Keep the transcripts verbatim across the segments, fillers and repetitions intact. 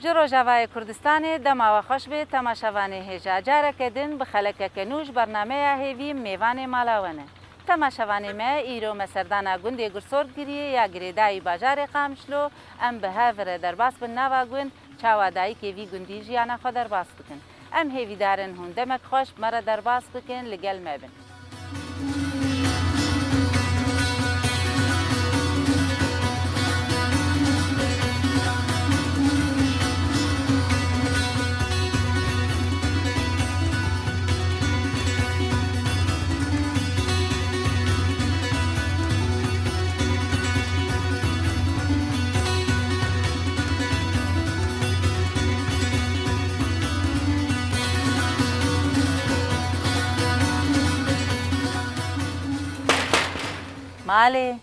Ji Rojavayê Kurdistanê dema we xweş bê, temaşevanê hêja. Careke din bi xelekeke nû ji bernameya Hêvî mêvanê mala we ne. Temaşevanê me, îro me serdana gundê Gursor kiriye ya girêdayî bajarê Qamişlo. Em bi hev re derbas bin nava gund, çawa dayikê vî gundî jiyana xwe derbas dikin. Em hêvîdar in hûn demek xweş bi me re derbas bikin, li gel me bin. Malê.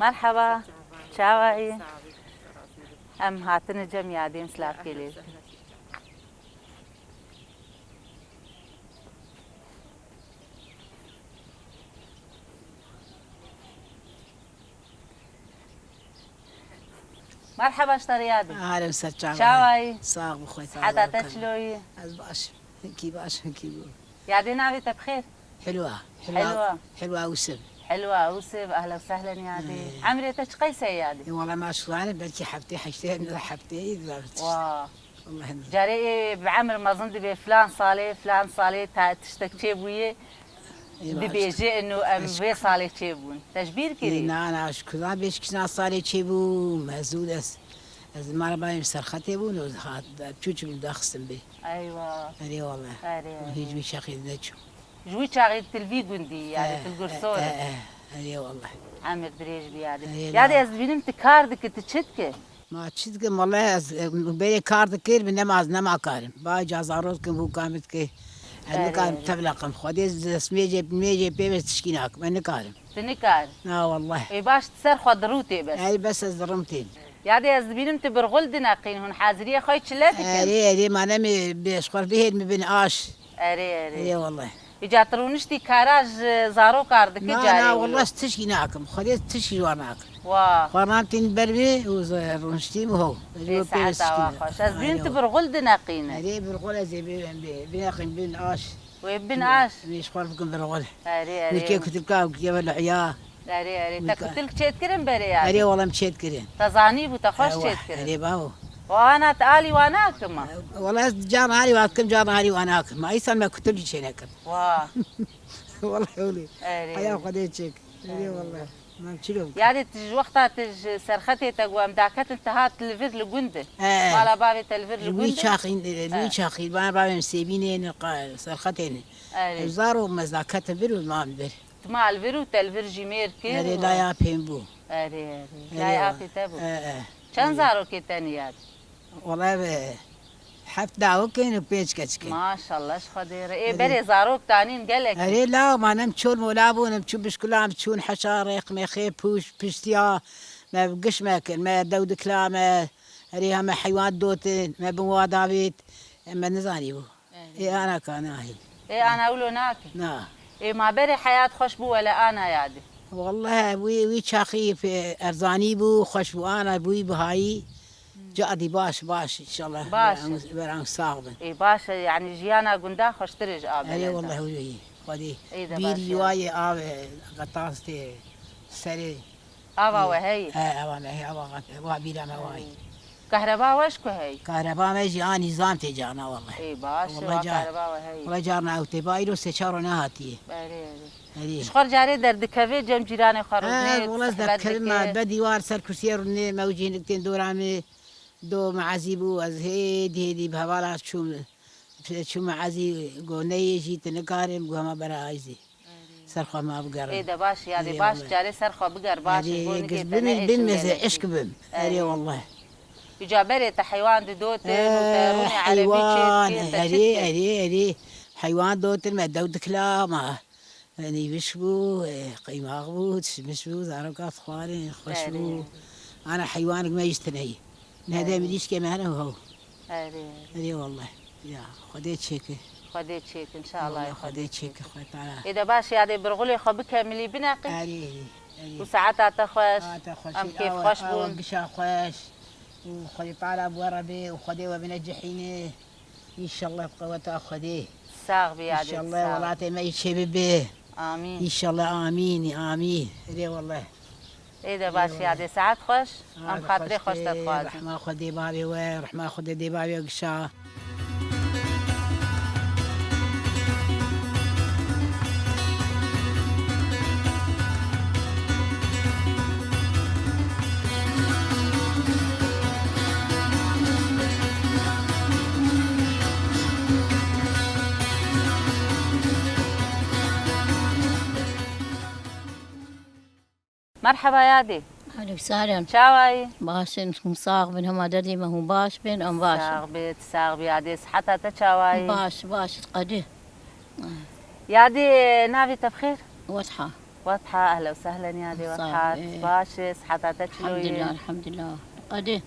Merheba. Çawa yî? Em hatine cem yadên silavkê lê. Merheba ji te re yadê. Alem ser çawa. Çawa yî? Sax bi xwe. Siheta te çilo yî? Ez baş im. Hikî baş, hikî bû. Yadê navê te bi xêr? Hilwa. Hilwa. Hilwa. Hilwa Ûsiv. Hilwa Ûsiv, ehlen sehlen yadê. Ee. Emrê te çi qeyse yadê? Ê, wala maşxulane belkî heftê heştê, ne heftê yî. Wa. Wallahî. Carê ê bi emir mezin dibê filan salê, filan salê te tiştek çêbûye. Ê, baş. Dibêje ino em vê salê çêbûn. Te ji bîr kirî? Ê, na, na, ji kudan bêj kî na salê çêbû, mezûd ez. Ez mala bayê min serxetê bûn û hat, çûçik min daxistin bê. Eywa. Erê wele. Erê, erê. Hîç wî çaxî neçû. Ji wî çaxî tu li vî gundî, yani, e, tu li Gursor e, e, e. Erê wele. Emir dirêj bî yadê. Erê, yadê la. Ez dibînim tu kar dikî, tu çi dikî? Ma çi dikim, wele ez, e, berê kar dikir, bi nema, nema karim. Bay ca zarok dikim, bûka min dike. Ez, erê, nikarim, erê, tevla kim. Xwedê destmêcê, mêcê pê ve tişkî nakim. Ez nikarim. Tu nikar. Na, wele. Ê baş, tu ser xwe dirûtê bes. Erê, bes ez dirim têm. Yadê ez dibînim tu birxul dineqîn, hûn haziriyê xwe çile dikin. Erê, erê, ma nemê bê, ji xwe bihêl mi bin aş. Erê, erê. Erê, wele. Îca tu rûniştî kara ji zarokar dikî carê wilo? Na, na, wele tişkî nakim. Xwedê tişkî ji wan nakim. Wa. Xwarnan tîn ber wê û ze-, rûniştî mi ho. Ê, saeta wa xweş. Ez dibînim tu birxul dineqîne. Erê, birxul ez ê bê, bê, bineqîn bin aş. Wê bin aş. Wê ji xwe bikim birxul. Erê, erê. Wê kê kutilka, wê kê wele ya. Erê, erê. Te kutilk çêdikirin berê ya? Erê, wele em çêdikirin. Te zanî bû, te xweş çêdikirin. Erê, bawo. O ana te alî wan nakima? Wele ez carna alî wan dikim, carna alî wan nakim. Ma îsan me kutilkî çênekim. Wa. Wele ewlî. Erê. Heya Xwedê çêk. Erê, wele. Mem çilo bû. Yadê tu ji wexta tu ji serxetê te got em daketin, te hat li vir li gund e. He. Mala bavê te li vir li gund e. Wî çaxî, wî çaxî, bana bavê min sêbînê ne, serxetê ne. Erê. Zaro me daketin vir û mam vir. Tu mal vir û te li vir jî mêr kir. Erê, laya pêm bû. Erê, erê. Laya apê te bû. E, e. Çend zarokê te ne yadê? Wele bi heft dawik in û pênc keçik in. Maşallah, ji Xwedê re. Ê, erê, berê zarok danîn gelek in. Erê, law, ma nem çûn mola bûn, em çûn bişkula, em çûn heşa, rêx, mexê, pûş, piştiya, me bi giş me kir, me dew dikila, me, erê, heme heywan dotin, me bin wa davêt, em me nizanî bû. Ê, ana ka nahî. Ê, ana wilo nake? Na. Ê, ma berê heyat xweş bû wele ana yadê? Wele wî, wî çaxî pê erzanî bû, xweş bû, ana bûyî bihayî. Cadî baş, baş, înşallah. Baş. Beran, beran sax bin. Ê, baş e, yani jiyana gunda xweştir e ji a belenda. Erê, wele wî, Xwedê. Ê, de baş e. Bîr yê wayê av, e, qetas tê serê. Ava we heyî? He, ava me heyî, ava qat, wa bîra me wayî. Kahreba we ji ku heyî? Kahreba me jî a nîzam tê carna wele. Ê, baş e, wele wa car-, kahreba we heyî. Wele carna ew tê, ba îro sê çar roj nehatiye. Erê, erê. Erê. Ji xwe carê derdikevê cem cîranê xwe rûnê, sohbet dike? He, wele ez derdikevim, me be dîwar ser kursiyê rûnê, me û cînik tên dora me, do me ezî bû, ez hêdî hêdî bi hevala çûm, çûm me ezî, go neyê jî tu nikarim, go hema bera ezî. Ser xwe ma bigerin. Ê de baş, yadê baş, carê ser xwe biger, baş e, bo nikê te ne êşin gelekî. Erê, erê, giz bin, bin meze eşk bim. Erê, wele. Îca berê te heywan didotin û te rûnê erebî çêdikin, te çi dikin? Erê, erê, erê. Heywan dotin me dew dikila ma. Nîviş bû, e, qeymax bû, tişmiş bû, zaroka dixwarin, xweş bû. Erê. Ana heywanik me jî tune yî. Nehde mirîşkê me hene ho. Erê. Erê wele. Ya, Xwedê çêke. Xwedê çêke, înşallah. Wele Xwedê çêke, Xwedê Teala. Ê de baş, yadê birxulê xwe bikemilî, bineqî. Erê, erê. Û saeta te xweş. Saeta xweş. Em kêfxweş bûn. Awa gişa xweş. û Xwedê Teala bi we re be û Xwedê we binecihîne. Înşallah bi qeweta Xwedê. Sax bî yadê, Înşallah sax. Welatê me yê çê bibe. Amîn. Înşallah, amîn, amîn. Erê wallah. Ê de baş yadê, saet xweş. Em xatirê xweş te dixwazin. Rehma Xwedê bavê we, rehma Xwedê dê bavê we gişa. Merheba yadê. Ehlen we sehlen. Çawa yî? Baş in, hûn sax bin, hema derdê me hûn baş bin, em baş in. Sax bit, sax bî yadê. Siheta te çawa yî? Baş, baş, qedî. Yadê, navê te bi xêr? Wetha. Wetha, ehlen we sehlen yadê. Sax Wetha, bî. Baş e, siheta te çilo ye? Elhamdulillah, elhamdulillah. Qedî.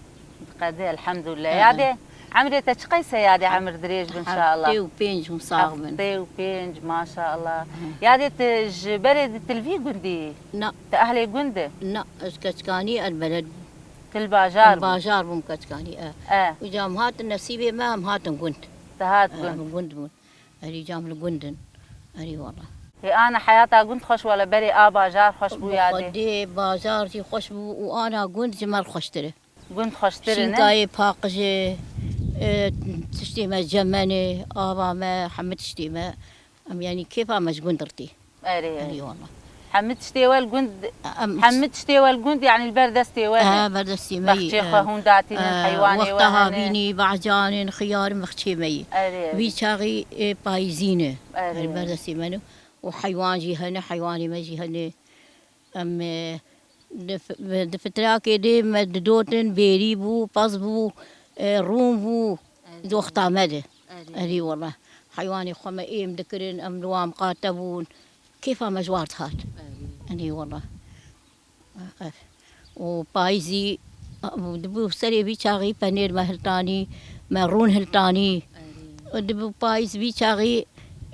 Qedî, elhamdulillah. He. Yadê, emrê te çi qeyse yadê, emir dirêj bin, inşallah. Heftê û pênc hûn sax bin. Heftê û pênc, maşallah. He. Yadê, tu ji berê di til vî gundî? Na. Tu ehlê gund î? Na, ez Keçkanî, ez beled bûm. Til bajar bû? Bajar bûm Keçkanî, e. E. Uca em hatin nesîbê me, em hatin gund. Tu hat gund. Em gund bûn. Erî cam li gund in. Erî wala. Hê ana heyata gund xweş, wala berê a bajar xweş bû yadê. Bi Xwedê bajar jî xweş bû û ana gund ji me re xweştir e. Gund xweştir e, ne? Şînkayê paqij e, e, tiştê me cemen e, ava me, hemî tiştê me. Em, yanî kêfa me ji gund re tê. Erê, erê. Erê wala. Hemî tiştê we li gund, em, hemî tiştê we li gund, yanî li ber destê we ne? He, ber destê me yî, bexçê xwe hûn datînin, e, heywanê we hene. Wexta havînî, bahcan in, xiyar in, bexçê me yî. Erê, erê. Vî çaxî, e, payîzî ne. Erê, erê. Li ber destê me ne. Û heywan jî hene, heywanê me jî hene. Em, e, di f-, di fitrakê de me didotin, bêrî bû, pez bû, e, rûn bû, di wexta me de. Erê. Erê wala. Heywanê xwe me êm dikirin, em li wan miqate bûn. Kêfa me ji war dihat. Erê. Erê wala. Ev. Û payîzî, dibû serê vî çaxî penêr me hiltanî, me rûn hiltanî. Erê. Dibû payîz vî çaxî,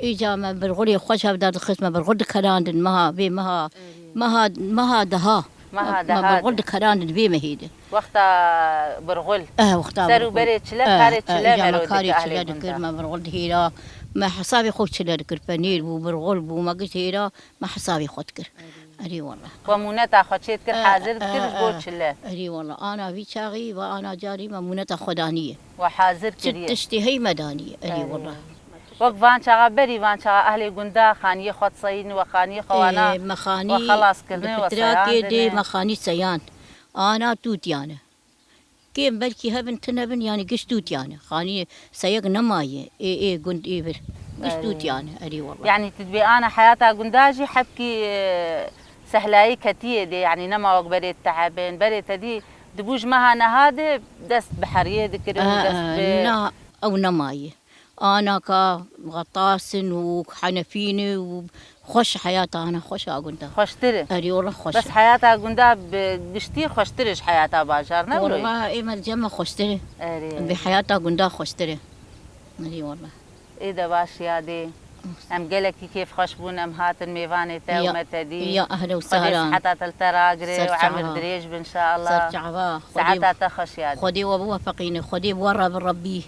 îca me birxulê xweş hevdar dixist, me birxul dikerandin meha, vê meha, erê, meha, meha deha. Meha deha. Me birxul dikerandin vê mehê de. Wexta birxul. Eh, wexta birxul. Ser û berê çile, eh, karê çile, eh, îca me merov karê dike çile ehlê dikir, gunda. Me birxul dihêra, me hesabê xwe çile dikir, penêr bû, birxul bû, me giş dihêra, me hesabê xwe dikir. Erê. Erê wala. We mûneta xwe çê dikir, eh, hazir dikir, eh, ji bo, eh, çile. Erê wala. Ana vî çaxî ve ana carî me mûneta xwe daniye. We hazir kiriye. Çi tiştî hey me daniye. Erê wala. Wek van çaxa berî, van çaxa ehlê gunda xaniyê xwe diseyîn, we xaniyê xwe wana, eh, me xanî, we xelas kirine, we seyandine. Bi pitrakê dê me xanî seyand. Ana tûtiyane. Kêm belkî hebin, tune bin, yanî giş tûtiyane. Xanî seyek nemaye, ê, ê gund ê vir. Giş tûtiyane, erê wala. Yanî tu dibê ana heyata gunda jî hebkî, e, sehlayî ketiye dê, yanî nema wek berê te hebin. Berê te dî dibû ji meha neha de dest bi heriyê dikirin, dest bi... Na, ew nemaye. Anaka xetas in û henefî ne û xweş, heyata ana xweş a gunda. Xweştir e. Erê, wala xweş e. Bes heyata gunda bi giştî xweştir e ji heyata bajar, ne wilo? Wala ê me li cem me xweştir e. Erê. Bi heyata gunda xweştir e. Erê, wala. Ê de baş yadê. Em gelekî kêfxweş bûn, em hatin mêvanê te û me te dî. Ya, ehlen û sehlen. Xwedê siheta te li te ragire û emir dirêj bin, inşallah. Ser çava. Siheta te xweş yadê. Xwedê we biwefeqîne, Xwedê bi we re bi Rebbî.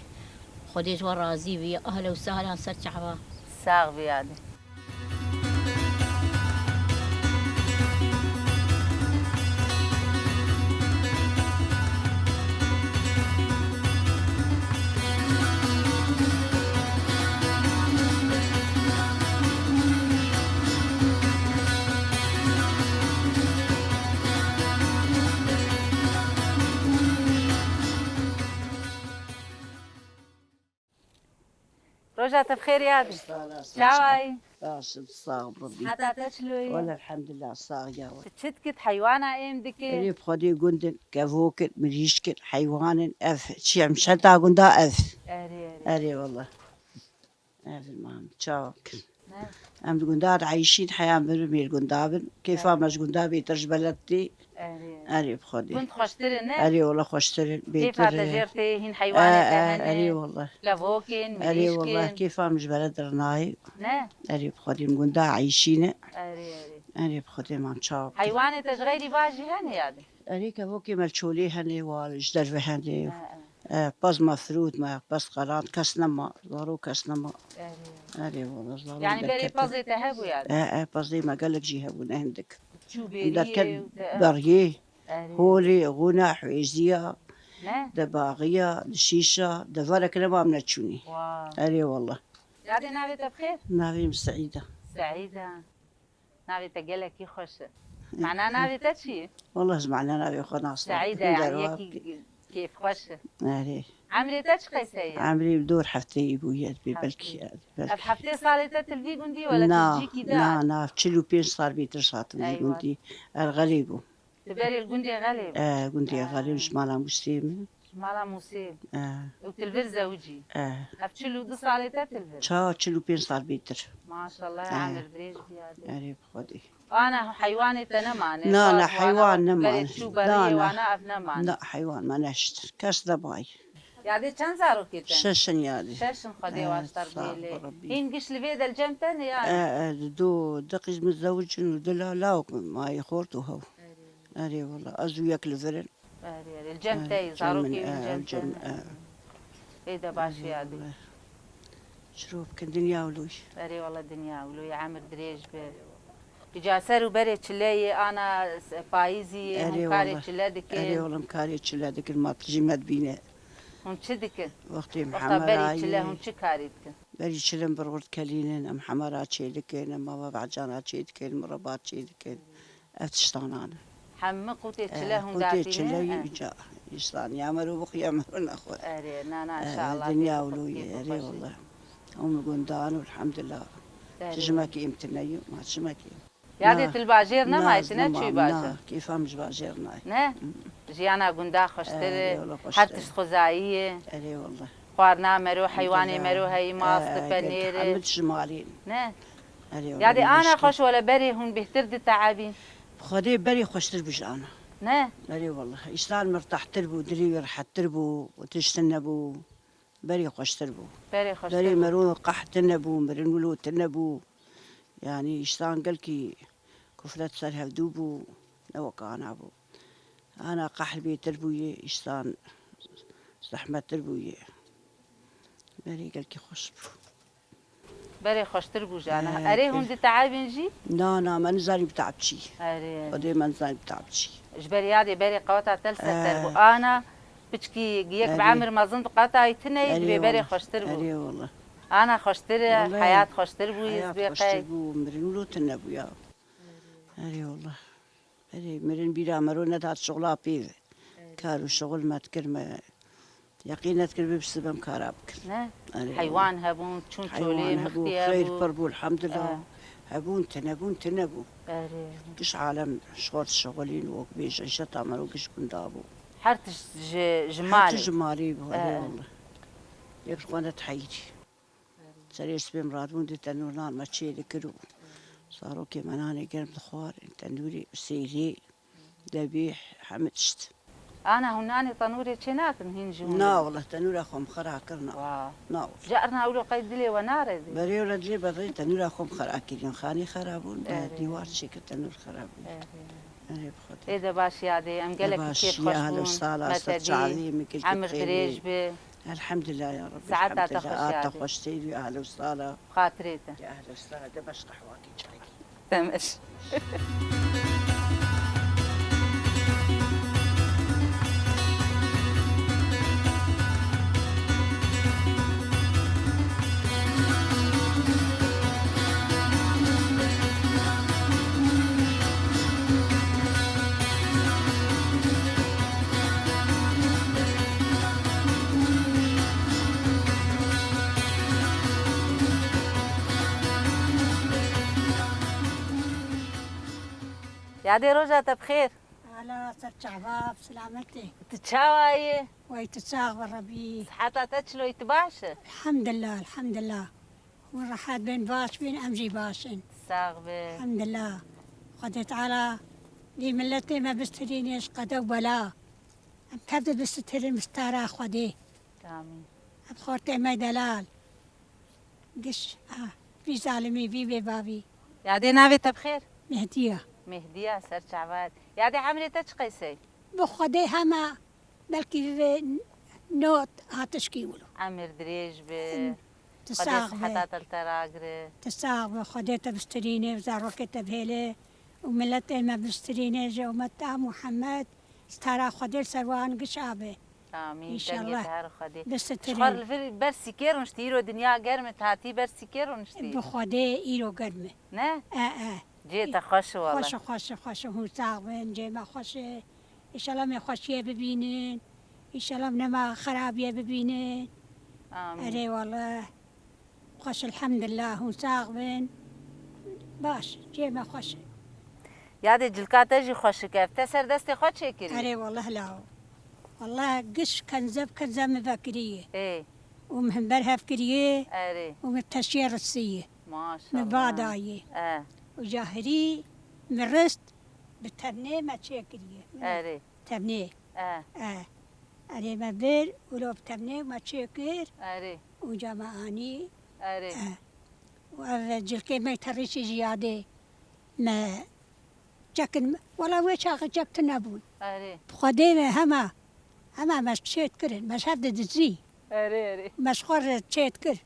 Xwedê ji we razî bî. Ehlen û sehlen, ser çava. Sax bî yadê. Roja te bi xêr yadê. Çawa yî? Baş im, sax bibî. Siheta te çilo ye? Wele elhamdulillah, sax ya we. Tu çi dikit, heywana êm dikit? Erê bi Xwedê gund in, kevok in, mirîşk in, heywan in, ev çi em şeta gunda ev. Erê, erê. Erê wele. Ev in mam, çawa bikin? Ne? Em di gunda de eyşîn, heya em birin mêr gunda bin. Kêfa me ji gunda bêtir ji beled tê. Erê. Erê bi Xwedê. Gund xweştir in, ne? Erê wele xweştir in, bêtir in. Kêfa te jêr tê, hîn heywanê te hene. Erê wele. Kevok in, mirîşk in. Erê wele, kêfa min ji beled re nayê. Ne? Erê bi Xwedê, min gunda eyşîne. Erê, erê. Erê bi Xwedê, mam çawa bikin. Heywanê te ji xeyrî va jî hene yadê? Erê kevokê me li Çolê hene, wa ji derve hene. E, e. E, pez me firût me, pez qeland, kes nema, zarok kes nema. Erê. Erê, wala, zarok. Yani berê berkete. Pezê te hebû yani? E, e, pezê me gelek jî hebû, ne hindik. Çû bêriyê Derket û te, e. Beriyê, Erê. Holê, Xûna, Hwêziya, Ne? De Baxiya, de Şîşa, de verek nema em neçûnî. Wa. Erê, wala. Yadê navê te bi xêr? Navê min Seîd e. Seîd e. Navê te gelekî xweş e. Mana navê te çi ye? Wala ez mana navê xwe nasim. Seîd e, yani yekî kêfxweş e. Erê. Emrê te çi qeyse ye? Emrê dor hefteyî bûye, bê Hefteyî. Belkî, belkî. Ev heftê salê te tu li vî gundî wala tu Na, cîkî de? Na, na, çil û pênc sal bêtir hatim vî Eywa. Gundî. Er Xelê bû. Di berê li gundê Xelê bû. E, gundê Xelê ji mala Mûsê min. Ji mala Mûsê. E. Û tu li vir zewicî. E. Ev çil û du salê te tu li vir? Ça, çil û pênc sal bêtir. Maşallah, E. Emir dirêj biyadê. Erê bi Xwedê. Ana heywanê te nemane? Na, na, heywan nemane. Berê çû berê wana ev nemane. Na, heywan me neşt. Kes de bay. Yadê çend zarokê te? Şeş in yadê. Şeş in, Xwedê waştar bêlê. Hîn giş li vê de li cem te ne yani? E, e, du, du qîz min zewicin û du la lawik min, mayê xort û hew. Erê. Erê wala, ez û yek li vir in. Erê, erê. Li cem te yî, zarokê wî li cem te ne? Ê de baş e yadê. Çiro bikin dinya wilo yî. Erê wala dinya wilo yî, emir dirêj be. Îca ser û berê çile yê, ana payîzî yê, hûn karê çile dikin? Erê wala, em karê çile dikin, ma tu jî me dibîne. Hûn çi dikin? Wextê em hemera yê. Wexta berî çile hûn çi karî dikin? Berî çile em birxurt kelînin, em hemera çê dikin, em mava behcana çê dikin, mirebat çê dikin. Ev tiştanan in. Hemî qûtê çile hûn datînin? Qûtê çile yê îca. Îstan ya mero bixwe ya mero nexwe. Erê, na, na, inşallah. Dinya wilo yê, erê wala. Em li gundan û elhamdulillah. Çi jimekî em tine yî, ma çi jimekî em. Yadê tu li bajêr nemayî, tu neçûyî bajêr? Na, kêfa min ji bajêr nayê. Ne? Jiyana gunda xweştir e, her tişt xwezayî ye. Erê wala. Xwarina mero, heywanê mero heyî, mast, penêr e. Hemî ji malê ne? Erê wala. Yadê ana xweş wele berê hûn bêhtir diteebîn. Bi Xwedê berê xweştir bû ji ana. Ne? Erê wala. Îstan mirtahtir bû, dilê wî rehettir bû, tiştin nebû. Berê xweştir bû. Berê xweştir bû. Berê mero qeht tine bû, mirin wilo tine bû. Yanî îştan gelkî kufret ser hevdû bû, ne wek ana bû. Ana qehr bêtir bûye, îştan zehmettir bûye. Berê gelkî xweş bû. Berê xweştir bû ji ana. Erê, hûn diteebîn jî? Na, na, me nizanî biteeb çi. Erê. Xwedê me nizanî biteeb çi. Ji ber yadê berê qeweta te li ser te bû. Ana piçkî yek bi emir mezin di qetayî tine yî dibê berê xweştir bû. Erê wala. Ana xweştir e, heyat xweştir bû yî dibê qey. Heyat xweştir bû, mirin wilo tine bû ya. Erê wala. Erê, mirin bîra mero nedat şixula pê ve. Kar û şixul me dikir me. Yeqîn nedikir bê bi sibem kara bikin. Ne? Erê, heywan hebûn, çûn çolê, mixtî hebû. Xeyr pir bû, elhamdulillah. Hebûn, tine bûn, tine bû. Erê. Giş alem şort şixulîn, wek bêje, îşeta mero giş gunda bû. Her tişt ji, ji malê. Her tişt ji malê bû, erê wala. Yek ji xwe nediheyirî. Serê sibê em radibûn di tenûr nan me çê dikir û zarokê me nanê germ dixwarin, tenûrê, sêrê, debîh, hemî tişt. Ana hûn nanê tenûrê çê nakin hîn ji hûn? Na wele, tenûra xwe em xera kirina. Wa. Na wele. Carna wilo qey dilê we nare dê? Berê wele dilê berê tenûra xwe em xera kirîn. Xanî xera bûn, dîwar çêkir tenûr xera bûn. Erê bi Xwedê. Ê de baş yadê, em gelekî kêfxweş bûn. Me te dî, emir dirêj be. Elhamdulillah ya Rabbi. Saeta te xweş yadê. Xatirê te. Te meş. Yadê, roja te bi xêr. Ala ser çava, bi selametê. Tu çawa yî? Wey tu sax be Rebî. Siheta te çilo yî, tu baş î? Elhamdulillah, elhamdulillah. Hûn rehet bin, baş bin, em jî baş in. Sax be. Elhamdulillah. Xwedê Teala dî miletê me bistirînê ji qede û bela. Em tev de bisitirîn bi stara Xwedê. Amîn. Em xortê me delal. Giş, ah, vî zalimî, vî bêbavî. Yadê, navê te bi xêr? Mehdiya. Mehdiya, ser çavat. Yadê, emrê te çi qeysey? Bi Xwedê hema belkî vê not hatişkî wilo. Emir dirêj bi. Tu Xwedê sax be. Siheta te li te ragire. Tu sax be, Xwedê te bistirîne û zarokê te bihêle û miletê me bistirîne ji umeta Muhammed. Stara Xwedê li ser wan giş abe. Amîn. Dengê te her Xwedê. Bistire. Ji xwe li vir ber sîkê rûniştî, îro dinya germ e, tu hatî ber sîkê rûniştî. Bi Xwedê îro germ e. Ne? E, e. Cihê te xweş e wele. Xweş e, xweş e, xweş e. Hûn sax bin, cihê me xweş e. Înşallah em ê xweşiyê bibînin. Înşallah em nema xerabiyê bibînin. Amîn. Erê wele. Xweş, elhamdulillah, hûn sax bin. Baş, cihê me xweş e. Yadê cilka te jî xweşik e. Te ser destê xwe çêkirî? Erê, wallah law. Wallah giş kenze bi kenze min vekiriye. Ê. Û min hember hev kiriye. Erê. Û min teşiye risiye. Maşallah. Min va daye. E. Û cahirî min rist bi temnê me çêkiriye. Erê. Temnê. E. E. Erê me bir, wilo bi temnê me çêkir. Erê. Û ca me anî. Erê. E. Û ev cilkê me terîşî jî yadê me çekin. Wela wê çaxê çek tune bûn. Erê. Bi Xwedê me hema, hema me çêt kirin. Me ji hev didizî. Erê, erê. Me ji xwe re çêt kir.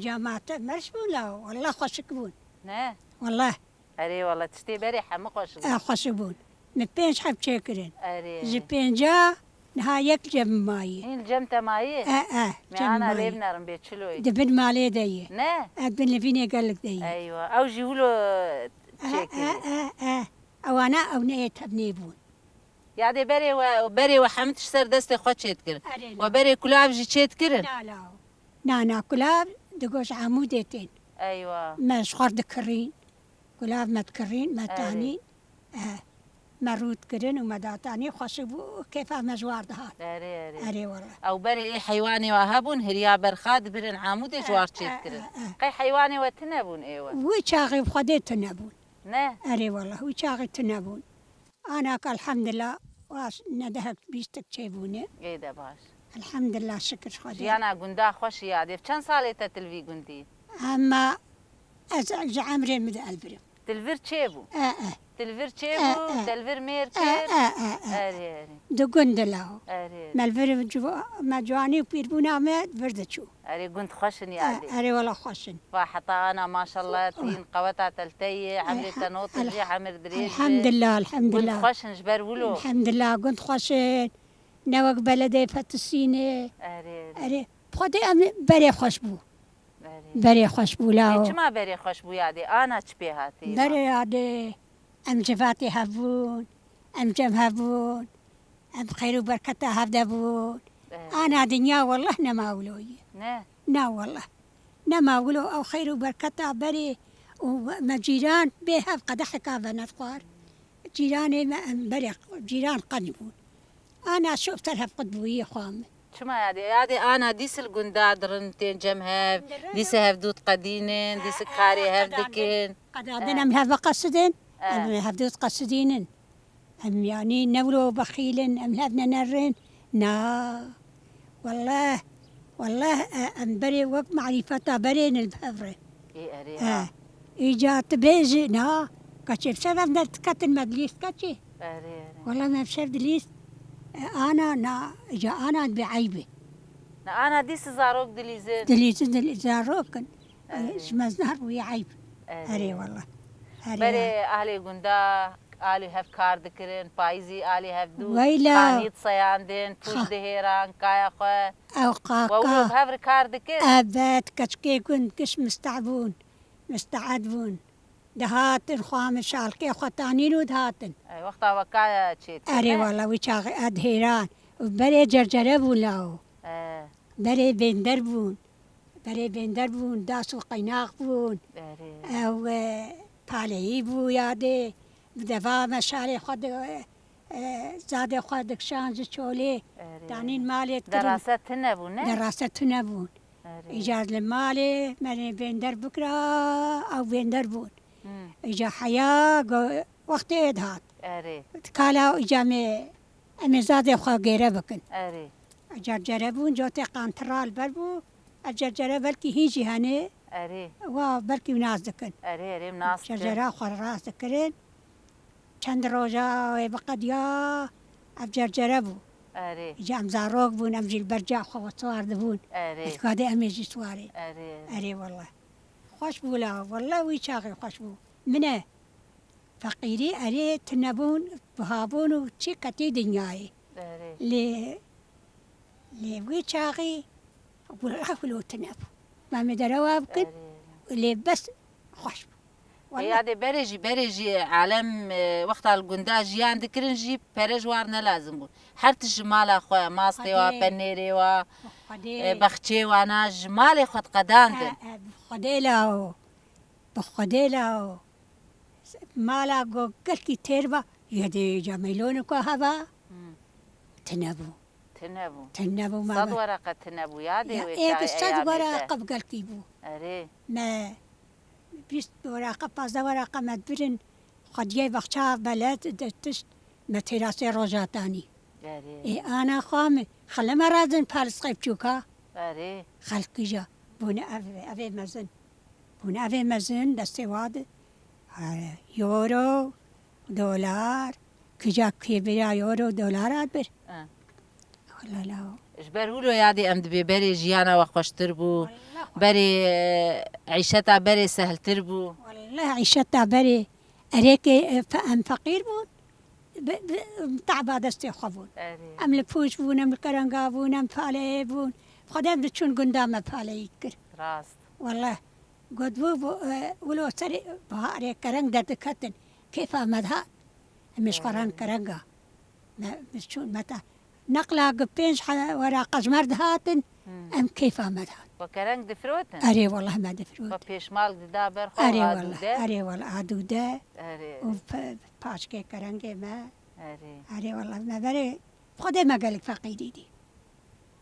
Ca me te merş bûn la, wela xweşik bûn. Ne? Wela. Erê wele, tiştê berê hemû xweşik bû. E, xweşik bûn. Min pênc heb çêkirin. Erê. Ji pênca niha yek li cem min mayî. Hîn li cem te mayî? E, e, li cem min mayî. Ana lê binerin bê çiloyî. Di bin malê de ye. Ne? E, di bin livînê gelek de ye. Eywa. Ew jî wilo çêkirî. E, e, e, e. Ewana ew neyê tevnê bûn. Yadê berê we, berê we hemû tişt ser destê xwe çêt kirin. Erê, we berê kulav jî çêt kirin? Na, la. Na, na, kulav di goş Amûdê tên. Eywa. Me ji xwe dikirîn. Kulav me dikirîn, me tanîn. Eh, me rût kirin û me datanî, xweşik bû, kêfa me ji war dihat. Erê, erê. Erê wele. Ew berê ê heywanê we hebûn, hiriya berxa dibirin Amûdê ji war çêt kirin. Eh, eh, eh. Qey heywanê we tune bûn ê we? Wî çaxê bi Xwedê tune bûn. Ne? Erê wele, wî çaxê tune bûn. Ana ke elhamdillah, baş nedehek bîstek çêbûne. Ê de baş. Elhamdillah, şikir Xwedê. Jiyana gunda xweş ya. Dev çend salê te til vî gundî? Emma ez ji emrê min de elvirim. Til vir çêbû? E, e. Til vir çêbû, e, e. Til vir mêr kir? E, e, e, e. Erê, erê. Di gund de la. Erê. Me li vir ciwa-, me ciwanî û pîrbûna me vir diçû. Erê, gund xweş in yadê. E, erê, wela xweş in. Va heta ana, maşallah, tîn qeweta te li te ye, emrê te not in jî, emir dirêj be. Elhamdillah, elhamdillah. Gund xweş in ji ber wilo. Elhamdillah, gund xweş in. Ne wek beledê fetisîne. Erê, erê. Erê, bi Xwedê em berê xweş bû. Erê. Berê xweş bû, la. Ê, çima berê xweş bû yadê? Ana çi pê hatî? Berê yadê, em civatê hev bûn, em cem hev bûn. Em xeyr û berketa hev de bûn. Eh. Ana dinya wellah nema wilo ye. Ne? Na wellah. Nema wilo ew xeyr û berketa berê û me cîran bê hev qedeheka venedxwar. Cîranê me em berê cîran qenî bûn. Ana şof ser hev qut bûyî xwe min. Çima yadê? Yadê ana dîs li gunda dirin tên cem hev, dîs hev dû diqedînin, dîs karê hev dikin. Qedadin em hev veqesidin, em hev dû diqesidînin. Em, yanî, ne wilo bexîl in, em hev nenerin. Na. Wellah, wellah, e, em berê wek marîfeta berê ne li hev re. Ê, erê, ha. Îca tu bêjî, na. Keçê bi şev em derdiketin me dilîst keçê. Erê, erê. Wellah me bi şev dilîst. E, ana, na, îca ana bi eyb e. Na, ana dîs zarok dilîzin. Dilîzin, dilî-, zarok in. Erê. Ji mezin her wî eyb. Erê. Erê wele. Erê. Berê ahlê gunda alî hev kar dikirin, payîzî alî hev dû, weyla, xanî diseyandin, pûç dihêran, kaya xwe. Ew qaka. We wilo bi hev re kar dikir? Evet, keçikê gund giş misteh bûn, misteed bûn. Dihatin xwe min şalkê xwe tanîn û dihatin. Ey, wexta we kaya çêdikir, ne? Erê wele, wî çaxê e dihêran. Û berê cercere bûn lawo. E. Berê bênder bûn. Berê bênder bûn, das û qeynax bûn. Erê. Ew, e, paleyî bû yadê. Bi deva me şalê xwe di, e, zadê xwe dikişan ji çolê. Erê. Danîn malê dikirin. Derase tune bûn, ne? Derase tune bûn. Erê. Îcar li malê me bênder bikira, ew bênder bûn. Hmm. Îca heya go-, wextê ê dihat. Erê. Kala îca me Em ê zadê xwe gêre bikin. Erê. Eger cere bûn, cotê qantira li ber bû, eger cere belkî hîn jî hene, erê, wa belkî nas dikin. Erê, erê, nas dikin. Cercera xwe rast dikirin. Çend roja wê biqediya, Ev cercere bû. Erê. Îca em zarok bûn, em jî li ber ca xwe siwar dibûn. Erê. Dikadê em ê jî siwarê. Erê. Erê wele. Xweş bû la, wele wî çaxê xweş bû. Min e. Feqîrî erê tune bûn, biha bûn û çi ketî dinyayê. Erê. Lê, lê wî çaxî wele wilo tune bû. Me me derewa bikin, Erê. Lê bes xweş bû. Wele. Yadê berê jî, berê jî alem, e, wexta li gunda jiyan dikirin jî pere ji war ne lazim bû. Her tişt ji mala xwe, mastê wa, Xwedê. Penêrê wa, Xwedê. E, bexçê wana ji malê xwe diqedandin. E, e, bi Xwedê la o. Bi Xwedê la o. Mala go gelkî têr ba, yê dê cameylonik wa heva. Hmm. Tine bû. Tine bû. Tine bû ma Sed be. Wereqe tine bû, yadê Ya, wê ê çaxê sed eyamê wereqe te. Bi gelkî bû. Erê. Me bîst wereqe, pazdeh wereqe me dibirin. Xwediyê baxça beled de tişt me têrasê roja tanî. Erê. Ê ana xwe me, xele me radin palis qeypçûka. Erê. Xelkî ja. Bûne ev, evê mezin. Bûne evê mezin, destê wa de. He, euro, dolar, kîja kêbira euro, dolar a bir. E. Wele la. Ji ber wilo yadê em dibê berê jiyana we xweştir bû. Wele xwe- Berê, e, îşeta berê sehltir bû. Wele îşeta berê. Erê ke, e, fe-, em feqîr bûn. Bi, bi, taba destê xwe bûn. Erê. Em li pûç bûn, em li kerenga bûn, em paleyê bûn. Xwedê em diçûn gunda me paleyî dikir. Rast. Wele. Got bû, bû, e, wilo serê biharê kereng derdiketin. Kêfa me dihat. Em ê ji xwe ran kerenga. Me, me çûn, me ta. Neqla gi pênc he-, weraqa ji me re dihatin, Hmm. Em kêfa me dihat. We kereng difirotin? Erê, weleh me difirotin. We pêşmal dida ber xwe Erê, û weleh, adûde? Erê, weleh, adûde. Erê. Û pe-, paçkê kerengê me. Erê. Erê, weleh, me berê Xwedê me gelek feqîrî dî.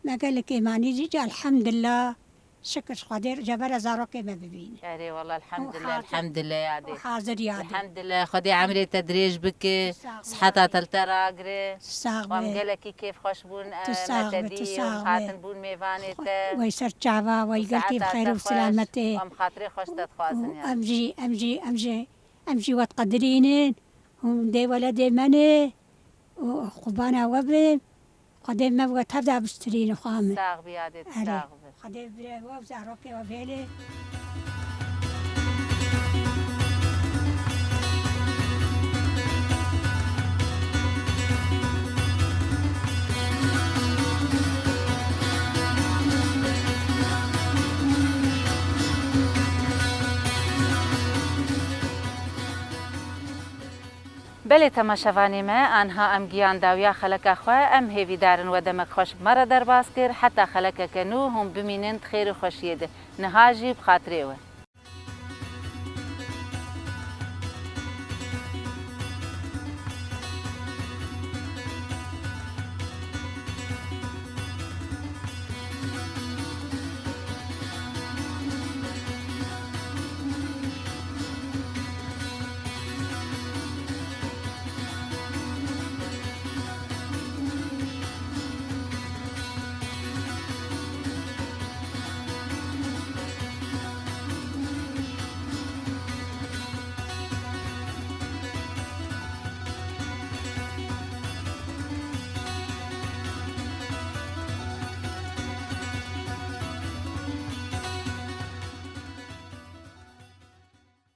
Me gelek êmanî dî, ca elhamdillah. Şikir ji Xwedê, cebera zarokê me bibîne. Erê, wela elhamdillah, Û hazir, elhamdillah yadê. Û hazir yadê. Elhamdillah, Xwedê emrê te dirêj bike, Sax be. Siheta te li te ragire. Sax be. Em gelekî kêfxweş bûn, Tu e, sax me te be, tu dî, sax be. Hatin bûn mêvanê te. Wey ser çava, wey Û gelkî bi saeta xêr te û xweş. Selametê. Em xatirê xweş te dixwazin Û yani. Em jî, em jî, em jî, em jî we diqedirînin. Hûn dê weledê me ne. û qurbana we bim. Xwedê me we tevda bistirîne xwe min. Sax bî yadê, Erê. Sax bî. Xwedê bi we û zarokê we bêle. Belê temaşevanê me, anha em giyan dawiya xeleka xwe, em hêvîdar in we demek xweş bi me re derbas kir, heta xelekeke nû hûn bimînin di xêr û xweşiyê de. Niha jî bi xatirê we.